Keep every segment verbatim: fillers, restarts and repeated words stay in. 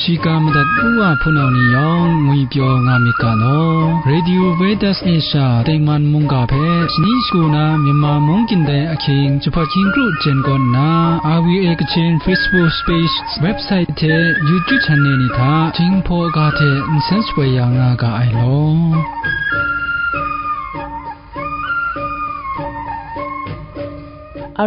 Shiga madat u wa hpunau ni yawng ngwi pyaw nga myit ga law. Radio Vedas Asia tengman mungga hpe shani shagu na Myanmar mung kyin dai ahkying jahpat hkying kru jen kaw nna, R V A Kachin Facebook page, website hte YouTube channel ni hta Jinghpaw ga hte nsen shapoi ya nga ga ai law.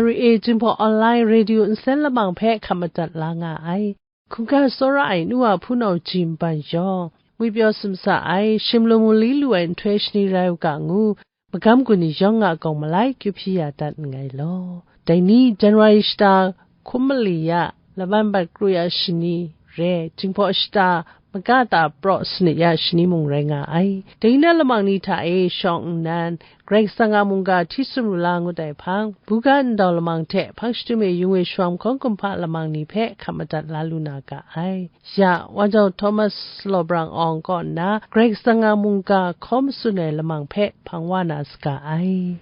R V A Jinghpaw Online Radio nsen lamang hpe hkap madat la nga ai. Hkungga tsawra ai nu wa hpunau ji nban yawng, ngwi pyaw sumsa ai, shim lu mu li lu ai nhtoi shani rai u ga ngu, magam gun ni yawng a gawng malai kyu hpyi ya dat nngai law. Dai ni, January shata hkum mali ya, laban bat kru ya shani re, Jinghpaw shata maga ta praw sanit ya shani mung rai nga ai. Dai na lamang ni hta e shawng nnan, Karai Kasang a mungga hti sumru la ngut ai hpang, buga ndau lamang hte hpang shadum e yung e shawm hkawng kumhpa lamang ni hpe hkap madat la lu na ga ai. Ya, Wanjau Thomas Law Brang Awng kaw nna Karai Kasang a mungga hkaw matsun ai lamang hpe hpang wa na saga ai.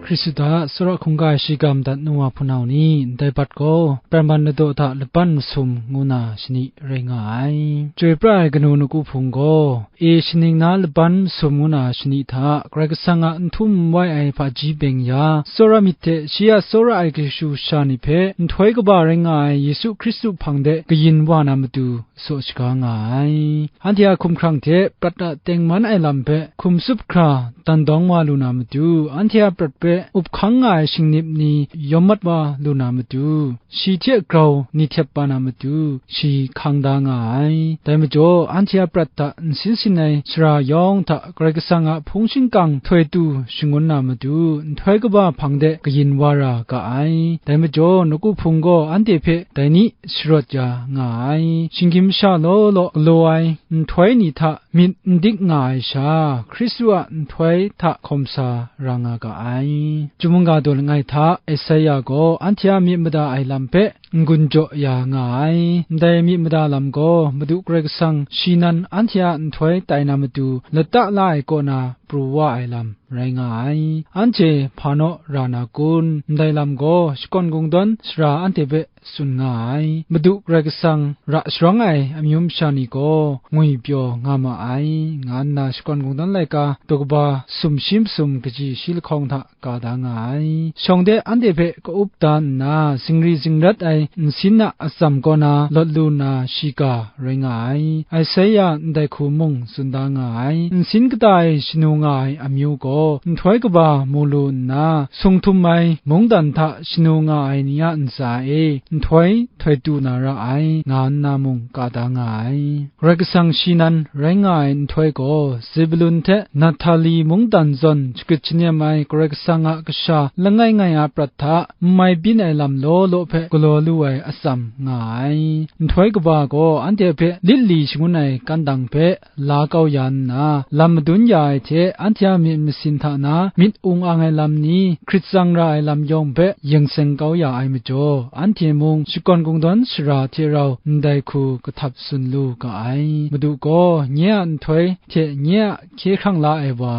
Hkristu hta tsawra hkungga shiga madat nu wa hpunau ni, ndai bat gaw, Pranman ladaw hta laban masum ngu na shani rai nga ai. Chyoi pra ai kanu nawku hpung gaw, e shaning na laban masum ngu na shani hta, Karai Kasang a n htum n wai ai hpaji beng ya, tsawra myit hte shi a tsawra ai kashu kasha ni hpe, nhtoi kaba rai nga ai Yesu Hkristu hpang de kayin wa na matu, saw shaga nga ai. Anhte a hkumhkrang hte prat a tengman ai lam hpe hkum tsup hkra dan dawng wa lu na matu, anhte a prat hpe up hkang nga ai shingnip ni yawm mat wa lu na matu, shi hte grau ni htep wa na matu, shi hkang da nga ai. Dai majaw, anhte a prat hta nsin sin ai sara yawng hta Karai Kasang a hpung shingkang htoi tu shangun na matu, nhtoi kaba hpang de kayin wa ra ga ai. Dai majaw, nawku hpung gaw anhte hpe dai ni sharawt ya nga ai. Shinggyim sha law law galaw ai nhtoi ni hta myit n dik nga ai sha, Hkristu a nhtoi hta hkawm sa ra nga ga ai. Chyum mungga daw langai hta Esaia gaw anhte a myit mada ai lam hpe n-gun jaw ya nga ai. Ndai myit mada lam gaw Madu Karai Kasang shi nan anhte a nhtoi tai na matu lata la ai kaw na pru wa ai lam rai nga ai. Anhte hpa naw ra na kun? Ndai lam gaw shakawn kungdawn sara anhte hpe tsun nga ai. Madu Karai Kasang ra sharawng ai amyu masha ni gaw ngwi pyaw nga ma ai, nga nna shakawn kungdawn laika daw kaba sumshi masum kaji shi lahkawng hta ka da nga ai. Shawng de anhte hpe ka-up da nna, zingri zingrat ai nsin a atsam kaw na lawt lu na shiga rai nga ai. Isaiah ndai hku mung tsun da nga ai. Nsin kata e shanu nga ai amyu gaw, nhtoi kaba mu lu nna, sung htum ai mungdan hta shanu nga ai ni a ntsa e, nhtoi htoi tu na ra ai, nga nna mung ka da nga ai. Karai Kasang shi nan rai nga ai nhtoi gaw, Zebulun hte Nahtali mungdan zawn shagrit shanem ai Karai Kasang a kasha langai ngai a prat hta n mai byin ai lam law law hpe galaw lu ai atsam nga ai. Nhtoi kaba gaw anhte hpe lit li shangun ai kandang hpe la kau ya nna, lam madun ya ai hte anhte a myit masin hta na myit ung ang ai lam ni hkrit tsang ra ai lam yawng hpe yeng seng kau ya ai majaw, anhte mung shakawn kungdawn sara hte rau ndai hku kahtap tsun lu ga ai. Madu gaw nye a nhtoi hte nye a hkye hkrang la ai wa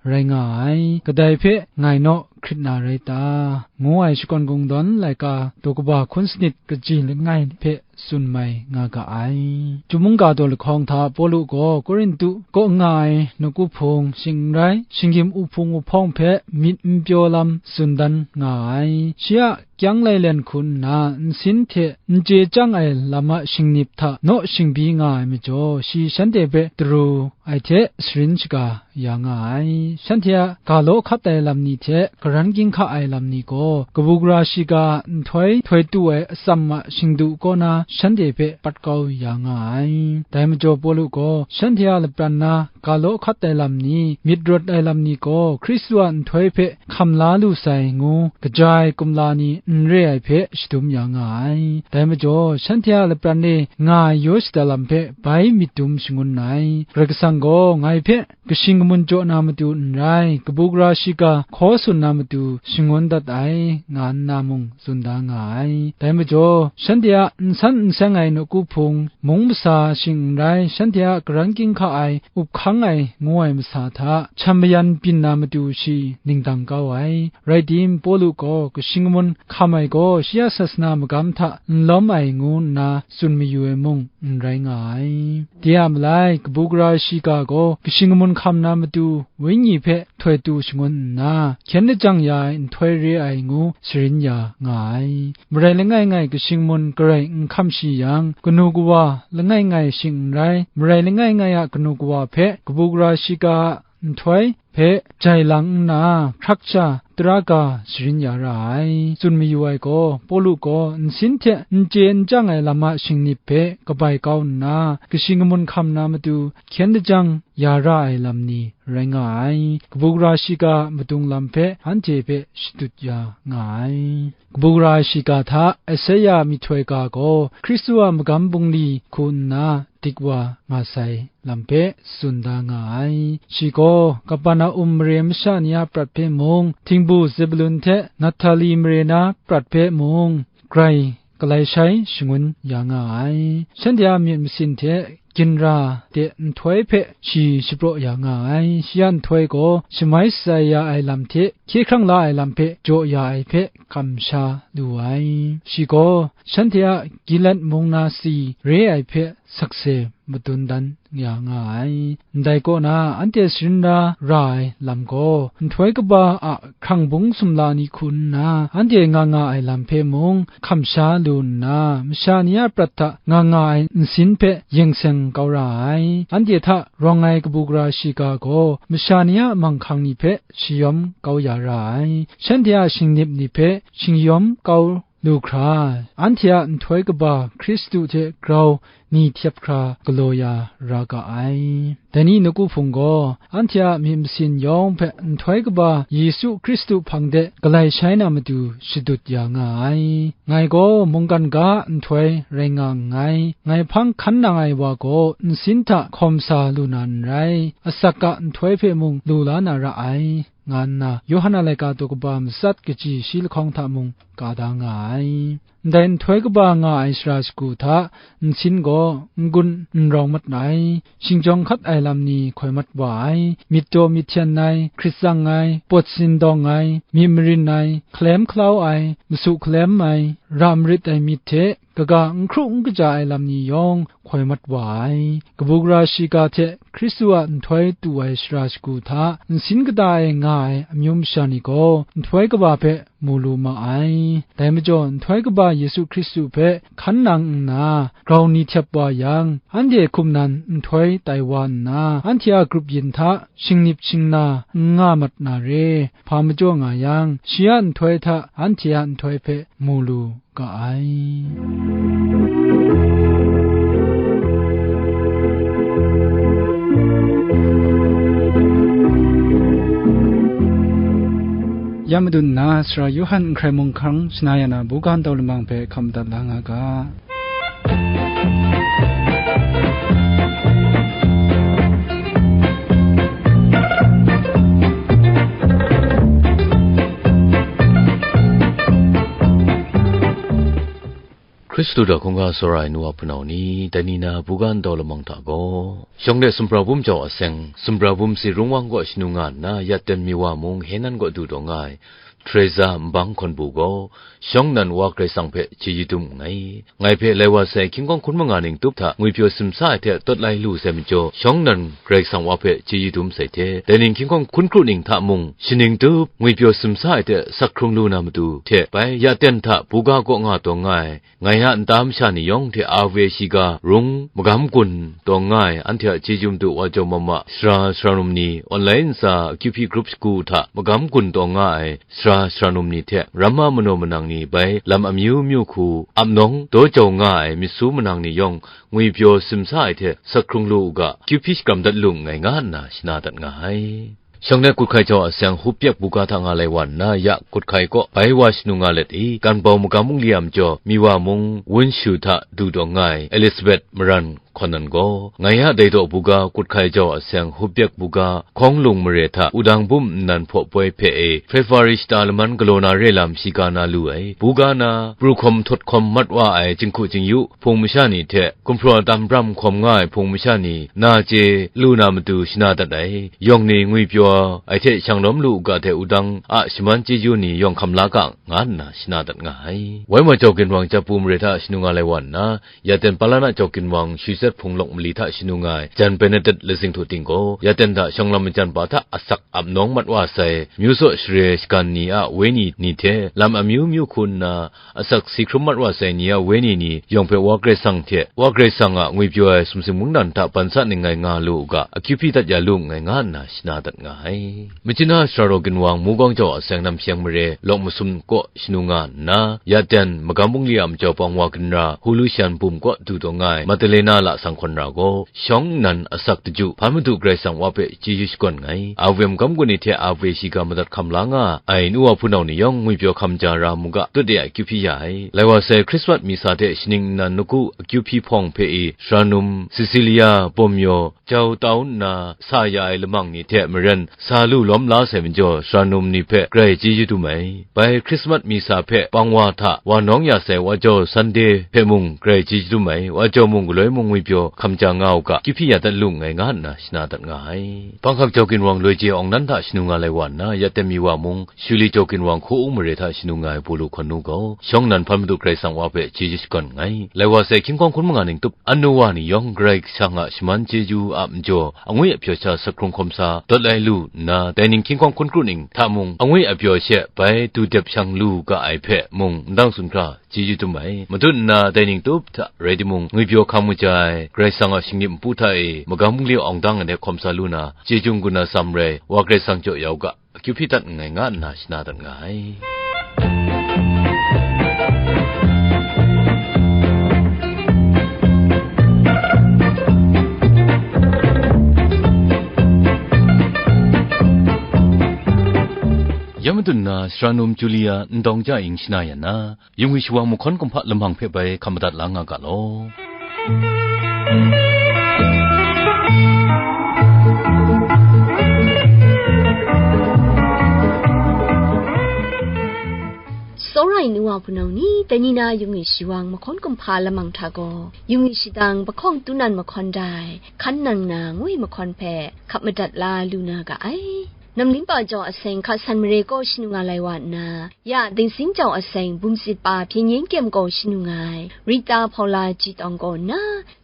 rai nga ai. Kadai hpe ngai naw hkrit na rai ta? ngu ai shakawn kungdawn laika daw kaba hkun sanit kaji langai hpe tsun mai nga ga ai. Chyum mungga daw lahkawng hta Pawlu gaw Korintu kaw nga ai nawku hpung shing n rai, shinggyim uhpung uhpawng hpe myit n pyaw lam tsun dan nga ai. Shi a kyang lailen hku nna nsin hte n chye chyang ai lam a shingnip hta naw shingbyi nga ai majaw, shi shanhte hpe daru ai hte sharin shaga ya nga ai. Shanhte a ga law hkat ai lam ni hte karan ginhka ai lam ni gaw, kabu gara shiga nhtoi htoi tu ai atsam a shingdu kaw na shanhte hpe pat kau ya nga ai. Dai majaw Pawlu gaw shanhte a lapran na ga law hkat ai lam ni, myit rawt ai lam ni gaw Hkristu a nhtoi hpe hkam la lu sai ngu kaja ai kumla ni n re ai hpe shadum ya nga ai. Dai majaw, shanhte a lapran e nga ai yaw shada lam hpe bai myit dum shangun ai. Karai Kasang gaw ngai hpe kashing kamun jaw na matu n rai, kabu gara shiga hkaw sun na matu shangun dat ai, nga nna mung tsun da nga ai. Dai majaw, shanhte a n san n seng ai nawku hpung, mung masa shing n rai, shanhte a karan ginhka ai up hka Ang ai ngu ai masa hta, shan mayan byin na matu shi ningdang kau ai. Rai tim, Pawlu gaw kashing kamun hkam ai gaw shi a sasana magam hta n lawm ai ngu nna tsun mayu ai mung n rai nga ai. De a malai, kabu gara shiga gaw kashing kamun hkam na matu wenyi hpe htoi tu shangun nna, hkyen lajang ya ai nhtoi re ai ngu sharin ya nga ai. Marai langai ngai kashing kamun garai n hkam shi yang, kanu kawa langai ngai shing n rai, marai langai ngai a kanu kawa hpe kabu gara shiga a nhtoi hpe jai lang nna, hkrak sha tara ga sharin ya ra ai. Tsun mayu ai gaw, Pawlu gaw nsin hte n chye n chyang ai lam a shingnip hpe kabai kau nna, kashing kamun hkam na matu hkyen lajang ya ra ai lam ni rai nga ai. Kabu gara shiga a madung lam hpe anhte hpe shadut ya nga ai. Kabu gara shiga hta Asaia myihtoi ga gaw Hkristu a magam bungli hku nna dik wa nga sai lam hpe tsun da nga ai. Shi gaw Kaperna-um mare masha ni a prat hpe mung, htingbu Zebulun hte Nahtali mare na prat hpe mung, grai galai shai shangun ya nga ai. Shanhte a myit masin hte ginra de nhtoi hpe shi shapraw ya nga ai. Shi a nhtoi gaw shamai shatsai ya ai lam hte hkye hkrang la ai lam hpe jaw ya ai hpe kamsha lu ai. Shi gaw shanhte a Gilead mung na si re ai hpe sakse madun dan ya nga ai. Ndai kaw na, anhte sharin ra ra ai lam gaw, nhtoi kaba a hkrang bung sumla ni hku nna, anhte nga nga ai lam hpe mung hkamsha lu nna, masha ni a prat hta nga nga ai nsin hpe yeng seng kau ra ai. Anhte hta rawng ai kabu gara shiga gaw, masha ni a manghkang ni hpe shayawm kau ya ra ai. Shanhte a shingnip ni hpe shayawm kau lu hkra, anhte a nhtoi kaba Hkristu hte grau ni htep hkra galaw ya ra ga ai. Dai ni nawku hpung gaw, anhte a myit masin yawng hpe nhtoi kaba Yesu Hkristu hpang de galai shai na matu shadut ya nga ai. Ngai gaw mungkan ga a nhtoi rai nga nngai. Ngai hpang hkan nang ai wa gaw nsin hta hkawm sa lu na n rai, asak a nhtoi hpe mung lu la na ra ai, nga nna Yawhan a laika daw kaba matsat kaji shi lahkawng hta mung ka da nga ai. Ndai nhtoi kaba nga ai sara shagu hta nsin gaw n-gun n rawng mat ai, shingjawng hkat ai lam ni hkoi mat wa ai, myit daw myit hten ai, hkrit tsang ai, pawt sindawng ai, myit marin ai, hkalem hkalau ai, masu hkalem ai, ra marit ai myit hte kaga n hkru n kaja ai lam ni yawng hkoi mat wa ai. Kabu gara shiga hte Hkristu a nhtoi tu ai sara shagu hta nsin kata e nga ai amyu masha ni gaw, nhtoi kaba hpe mu lu ma ai. Dai majaw, nhtoi kaba Yesu Hkristu hpe hkan nang nna grau ni htep wa yang, anhte hkum nan nhtoi tai wa nna, anhte a grup yin hta shingnip shingna n nga mat na re, hpa majaw nga yang, shi a nhtoi hta anhte a nhtoi hpe mu lu ga ai. Ya madun nna, Sara Yawhan n hkrai mung hkang shana ya na buga ntau lamang hpe hkam dat la nga ga. Hkristu hta hkungga tsawra ai nu wa hpunau ni, dai ni na buga ntau lamang hta gaw, shawng de sumhpra bum jau a seng, sumhpra bum si rung wang kaw shanu nga nna, ya ten mi wa mung, Henan kaw du taw nga ai, Teresa nbang hkawn bu gaw, shawng nan Wa Karai Kasang hpe chyeju dum nngai. Ngai hpe lai wa sai hkying hkawng hkun manga ning tup hta ngwipyaw simsa ai hte tawt lai lu sai majaw, shawng nan Karai Kasang Wa hpe chyeju dum sai hte, dai ning hkying hkawng hkun kru ning hta mung, shaning tup ngwipyaw simsa ai hte sak hkrung lu na matu hte bai, ya ten hta buga kaw nga taw nga ai, ngai a nta masha ni yawng hte a we shiga rung magam gun taw nga ai, anhte a chyeju matu wa jau mama sara sara num ni, online ntsa Q P group shagu hta magam gun taw nga ai sara sara num ni hte ramma manaw manang ni bai lam amyu myu hku ap nawng daw jau nga ai myit su manang ni yawng ngwipyaw simsa ai hte sak hkrung lu u ga, Q P shakram dat lu nngai nga nna shana dat nga ai. Shawng de kut hkai jau a seng, hupyek buga hta nga lai wa nna, ya kut hkai kaw bai wa shanu nga let i, kan bau magam mung li a majaw, mi wa mung wun shu hta du taw nga ai Elizabeth maran Hkawnan gaw, Ngaya Dai Daw buga, Kut Hkai Jau Aseng, Hupyek buga, Hkawng Lung mare hta wudang bum nnan hpaw poi hpe e, February shata laman galaw na re lam shiga na lu ai, buga na, pru hkawm htawt hkawm mat wa ai, jinghku jingyu hpung masha ni hte, gumhpraw tam bram hkawm nga ai hpung masha ni, na chye lu na matu shana dat ai, yawng ni ngwipyaw ai hte shang lawm lu u ga hte wudang a shaman chyeju ni yawng hkam la ga, nga nna shana dat nga ai. Wai ma Jau Ginwang Japu mare hta shanu nga lai wa nna, Yaten Palana Jau Ginwang Shwi Zet Hpung Lawk Mali hta shanu nga ai Jan Benedet Lazing Htu Ting gaw, Yaten hta shawng lam majan pa hta asak ap nawng mat wa sai, myu saw share shagan ni a wenyi ni hte lam amyu myu hku nna, asak si hkrum mat wa sai ni a wenyi ni yawng hpe Wa Karai Kasang hte Wa Karai Kasang a ngwipyaw ai sumsing mungdan hta ban sa ning ngai nga lu u ga, akyu hpyi dat ya lu nngai, nga nna shana dat nga ai. Machyin a Sara Raw Ginwang, Mukawng Jau Aseng, Namsheng mare, Lawk Masum kaw shanu nga nna, Yaten, Magam Bungli a majaw Pangwa Ginra, Hulu Shan bum kaw du taw nga ai, Madalena Lasang Hkawn Ra gaw, shawng nnan asak daju, Hpan Madu Karai Kasang Wa hpe chyeju shakawn nngai. Awe magam gun ni hte awe shiga madat hkam la nga ai, nu wa hpunau ni yawng, ngwipyaw hkam ja ra mu ga, tut de ai akyu hpyi ya ai. Lai wa sai, Hkrismat misa hte shaning nnan nawku akyu hpyi hpawng hpe i, Sara num, Sisilia, Bawmyaw, jau tau nna sa ya ai lamang ni hte maren sa lu lawm la sai majaw, sara num ni hpe grai chyeju dum ai. Bai Hkrismat misa hpe pang wa hta wa nawng ya sai wa jaw Sande hpe mung grai chyeju dum ai. Wa jaw mung galoi mung ngwipyaw hkam ja nga u ga, akyu hpyi ya dat lu nngai, nga nna shana dat nga ai. Panghkak Jau Ginwang loi je awng nan hta shanu nga lai wa nna, Yaten mi wa mung, Shuli Jau Ginwang hku-ung mare hta shanu nga ai Pawlu hkawn nu gaw, shawng nnan Hpan Madu Karai Kasang Wa hpe chyeju shakawn nngai. Lai wa sai, hkying hkawng hkun manga ning tup, anu wa ni yawng Karai Kasang a shaman chyeju a majaw, angwi apyaw sha sak hkrung hkawm sa dawt lai lu nna, dai ning hkying hkawng hkun kru ning hta mung, angwi apyaw she bai du dep shang lu ga ai hpe mung, ndang tsun hkra chyeju dum ai. Matut nna dai ning tup hta rai timung, ngwipyaw hkam kaja ai Karai Kasang a shingnip npu hta e, magam bungli awng dang ai hte hkawm sa lu na, chyeju n-gun atsam rai, Wa Karai Kasang jaw ya u ga, akyu hpyi dat nngai, nga nna shana dat nga ai. Ya matut nna, sara num Julia ndawng ja ing shana ya na, Yungwi shawang mahkawn kumhpa lamang hpe bai hkam madat la nga ga law. Tsawra ai nu wa hpunau ni, dai ni na Yungwi shawang mahkawn kumhpa lamang hta gaw, Yungwi shadang Bahkawng Tunan mahkawn dai, Hkan Nang na ngwi mahkawn hpe hkap madat la lu na ga ai. Namlim pa jau aseng hka san mare kaw shanu nga lai wa nna, ya Dingsing jau aseng bumsit pa hpyen yen kyem gaw shanu nga ai, Rita Hpaula Jitawng kaw nna,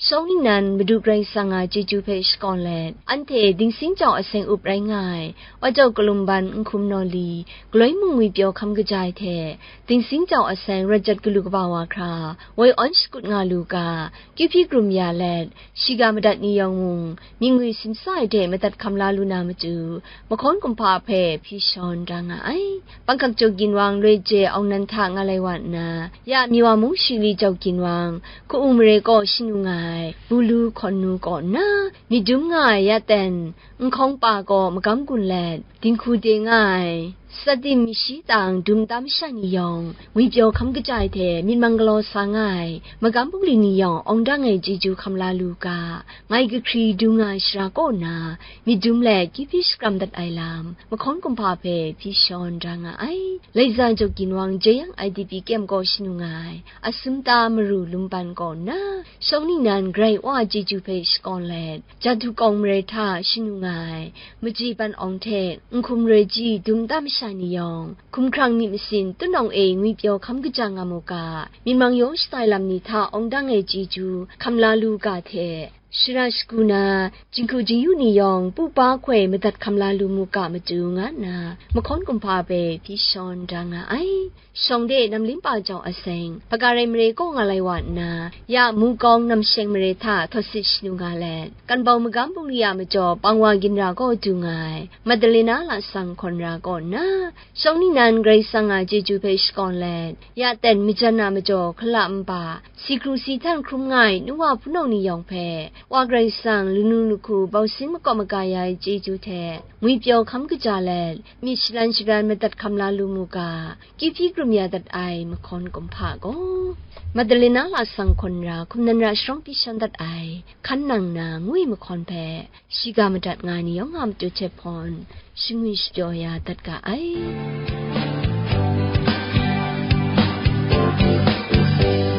shawng ningnan Madu Karai Kasang a chyeju hpe shakawn let, anhte Dingsing jau aseng up rai nga ai, Wa Jau Kalumban Nhkum Nawli, galoi mung ngwipyaw hkam kaja ai hte, Dingsing jau aseng rawt jat galu kaba wa hkra, woi awn shakut nga lu ga, kyu hpyi krum ya let, shiga madat ni yawng mung, mying ngwi simsa ai hte madat hkam la lu na matu, mahkawn kumhpa hpe hpyi shawn da nga ai. Panghkak Jau Ginwang loi je awng nan hta nga lai wa nna, ya Miwa mung Shili Jau Ginwang, Hku-ung mare kaw shanu nga ai, Bulu hkawn nu kaw nna, myit dum nga ai Yaten, Nhkawng pa kaw magam gun let, dinghku de nga ai, Sadim mi shi tang dum tam sha ni yawng, ngwipyaw hkam kaja ai hte myit mang galaw sa nga ai, magam bungli ni yawng awng dang ai chyeju hkam la lu ga, ngai kahkri du nga ai shara kaw na, myit dum let kyu hpyi shakram dat ai lam, mahkawn kumhpa hpe hpyi shawn da nga ai. Laiza Jau Ginwang Jeyang I D P kyem gaw shanu nga ai, Asumta Maru Lumban kaw nna, shawng ningnan Karai Wa a chyeju hpe shakawn let, Jadu kawng mare hta shanu nga ai, Maji Ban Awng hte Nhkum Roi Ji dum tam sha ni yawng, hkumhkrang myit masin tunawng e ngwipyaw hkam kaja nga mu ga, myit mang yaw shatai lam ni hta awng dang ai chyeju hkam la lu ga hte, shara shagu na, jinghku jingyu ni yawng, pu pa hkoi madat hkam la lu mu ga matu, nga nna, mahkawn kumhpa hpe hpyi shawn da nga ai. Shawng de namlim pa jau aseng, Hpakarai mare kaw nga lai wa nna, ya Mukawng Namsheng mare hta htawt sit shanu nga let, Kanbau magam bungli a majaw Pangwa Ginra kaw du nga ai, Madalena Lasang Hkawn Ra kaw nna, shawng ningnan Karai Kasang a chyeju hpe shakawn let, Yaten majan a majaw Hkala Npa, si hkru si htan hkrum nga ai nu wa hpunau ni yawng hpe, Wa Karai Kasang, lanu lahku bausin makawp maga ya ai chyeju hte, ngwipyaw hkam kaja let, myit shalan sharan madat hkam la lu mu ga, kyu hpyi krum ya dat ai mahkawn kumhpa gaw, Madalena lasang hkawn ra hkum nan ra sharawng pyi shan dat ai hkan nang na ngwi mahkawn hpe, shiga madat nga ai ni yawng a matu hte hpawn, shingwi shapyaw ya dat ga ai.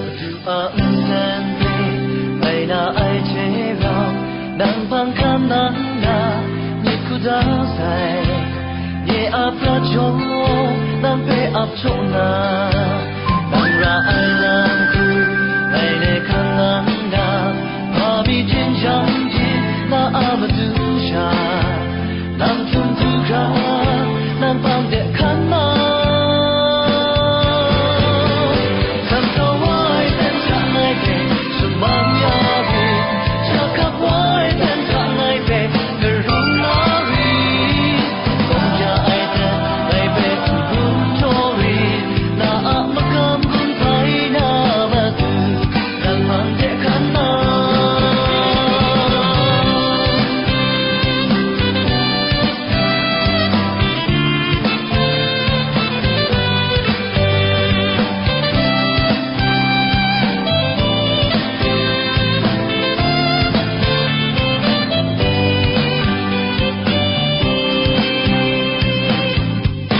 Madu a nsen hpe ngai na ai hte rau, nang hpang hkan nang na myit hku da sai. Nye a prat jaw, nang hpe ap jaw na, nang ra ai lam hku, ngai le hkan nang na, hpa mi jinjang hte na a matu sha, nang htum du hkra, nang hpang de hkan na. San kau ai ten hta ngai hpe shaman ya rit, shakap ai ten hta ngai hpe karun na rit, kawng ya ai ten ngai hpe n-gun jaw rit, na a magam gun hpai na matu, nang hpang de hkan na.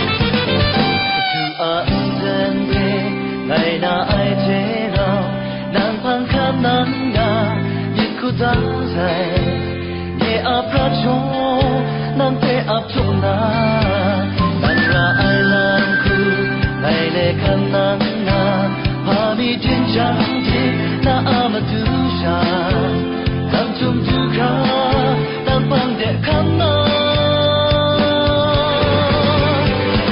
Madu a nsen hte ngai na ai hte rau, nang hpang hkan nang na myit hku da sai. Nye a prat jaw, nang hpe ap jaw na, nang ra ai lam hku, ngai le hkan nang na, hpa mi jinjang hte na a matu sha, nang htum du hkra, nang hpang de hkan na.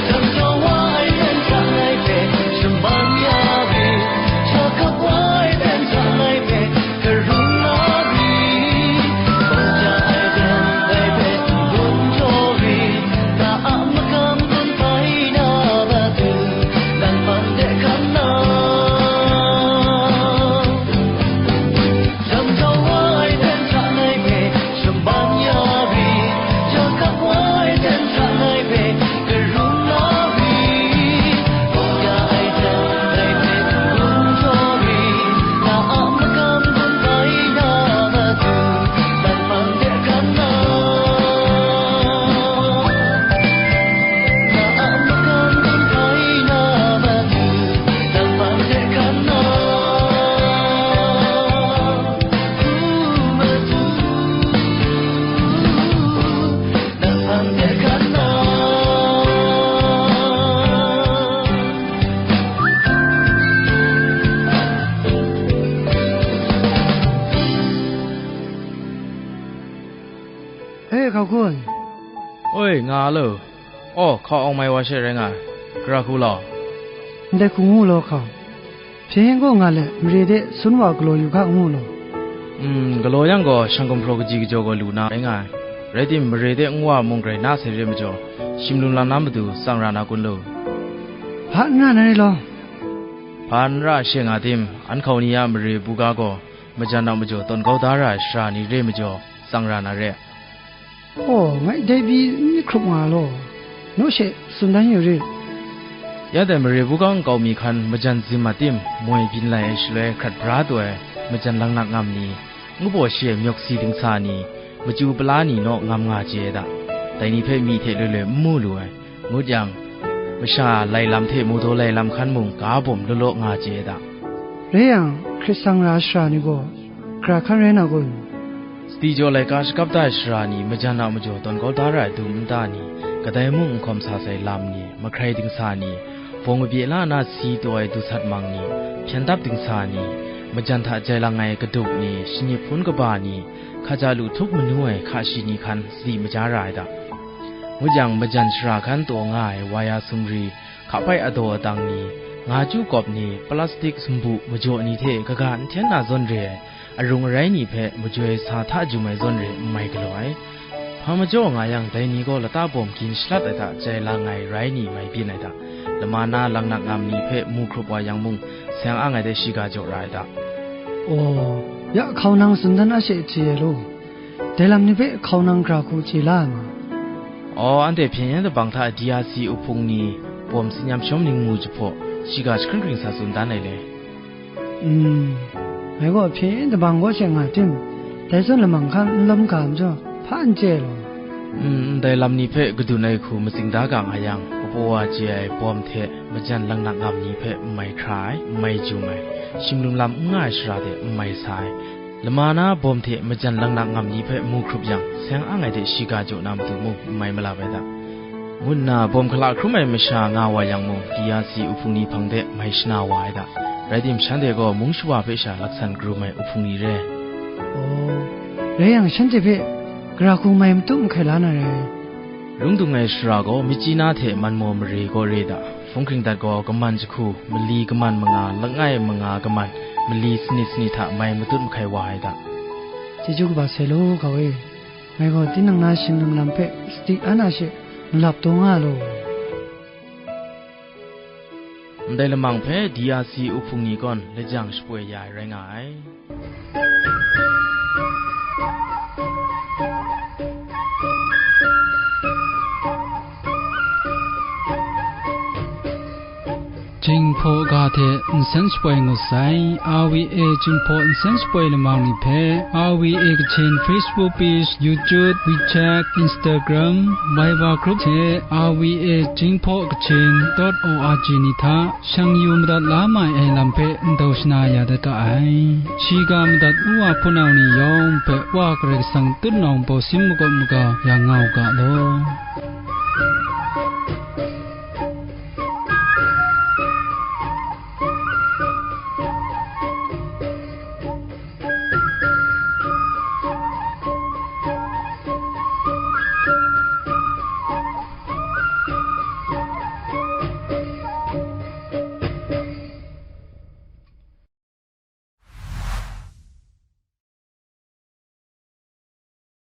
Jang jaw wa ai ten hta ngai hpe shaman ya rit, shakap wa ai ten hta ngai hpe karun na rit, kawng ya ai ten ngai hpe n-gun jaw rit, na a magam gun hpai na matu, nang hpang de hkan na. Jang jaw wa ai ten hta ngai hpe shaman ya rit, shakap wa ai ten hta ngai hpe karun na rit, kawng ya ai ten ngai hpe n-gun jaw rit, na a magam gun hpai na matu, nang hpang de hkan na. Na a magam gun hpai na matu, nang hpang de hkan na. U matu, nang hpang de hkan na. E, hkau kun. Oi, nga lo. Aw, hkau awng mai wa she rai nga ai. Gara hku law. Ndai hku ngu law, hkau. Hpyen gaw nga let, mare de sun wa galaw yu hka ngu law. Mm, galaw yang gaw, shang gumhpraw kaji kajaw gaw lu na rai nga ai. Rai tim, mare de nwa mung grai na sai re majaw, shim lung lang na matu tsang ra na kun lu. Hpa n ra na re law. Hpa n ra she nga tim, an hkau ni a mare buga gaw, majan a majaw tawn kau da ra ai sara ni re majaw, tsang ra na re. Aw, ngai dai pyi n myit hkrup nga law, naw she tsun dan yu rit. Ya dai mare buga nkau mi hkan majan zim mat tim, moi byin lai ai shaloi hkrat bra taw ai majan laknak ngam ni, ngu baw shi ai myawk si dingsa ni, machyu pala ni naw ngam nga chye ai da, dai ni hpe myi hte loi loi n mu lu ai, ngut yang, masha lai lam hte mawdaw lai lam hkan mung ga bawm law law nga chye ai da. Rai yang, hkrit tsang ra ai sara ni gaw, gara hkan rai na kun? Sadi jaw laika shakap da ai sara ni, majan a majaw tawn kau da ra ai dum nta ni, kadai mung n hkawm sa sai lam ni, mahkrai dingsa ni, bawng kabye la na si taw ai du sat mang ni, hpyen dap dingsa ni, majan hta jai lang ai kaduk ni, shanip hpun kaba ni, hkaja lu htup manu ai hka shi ni hkan sadi maja ra ai da. Ngut yang, majan sara hkan taw nga ai waya sumri, hka pai adaw adang ni, nga chyu kawp ni, plastik sumbu majaw ni hte kaga n hten na zawn re ai, arung arai ni hpe majoi sa hta jum ai zawn re n mai galaw ai. Hpa majaw nga yang, dai ni gaw lata bawm gin shalat ai hta jai lang ai rai ni mai byin ai hta, lama na laknak ngam ni hpe mu hkrup wa yang mung, seng ang ai de shiga jaw ra ai hta. Aw, Ya hkau nang tsun dan a she hti ai law, dai lam ni hpe hkau nang gara hku chye la ai ma. Aw, anhte hpyen tabang hta D R C uhpung ni bawm tsin yam shawm ning mu jahpaw, shiga jahkring hkring sa tsun dan ai le. Mm, ngai gaw hpyen tabang kaw she nga tim, dai zawn lamang hkan n lawm ga majaw, hpa n chye ai law. Mm, ndai lam ni hpe kadun ai hku matsing da ga nga yang, kapaw wa chye ai bawm hte majan laknak ngam ni hpe n mai hkra ai, n mai jum ai, shing lum lam n nga ai shara de n mai sa ai, lama na bawm hte majan laknak ngam ni hpe mu hkrup yang, seng ang ai de shiga jaw na matu mung n mai malap ai da, ngu nna bawm hkala hkrum ai masha nga wa yang mung, D R C uhpung ni hpang de mai shana wa ai da. Rai tim, shanhte gaw mung shawa hpe sha laksan karum ai uhpung ni re. Aw, rai yang, shanhte hpe gara hku mai matu mahkai la na rai. Lung dung ai shara gaw myit chyi na hte man maw mare gaw re da, hpung hkring dat gaw kaman jahku, mali kaman manga, langai manga kaman, mali sanit sanit hta mai matut mahkai wa ai da. Chyeju kaba sai law, ga e, ngai gaw tinang na shing lum lam hpe sadi an a she malap taw nga law. Ndai lamang hpe D R C uhpung ni gawn lajang shapoi ya ai rai nga ai. Jinghpaw ga hte nsen shapoi ngut sai, R V A Jinghpaw nsen shapoi lamang ni hpe, R V A Kachin Facebook page, YouTube, WeChat, Instagram, Viber group hte R V A Jinghpaw Kachin dot O R G ni hta shang yu madat la mai ai lam hpe ndau shana ya dat ga ai. Shiga madat u wa hpunau ni yawng hpe Wa Karai Kasang tutnawng bawsin makawp maga ya nga u ga law.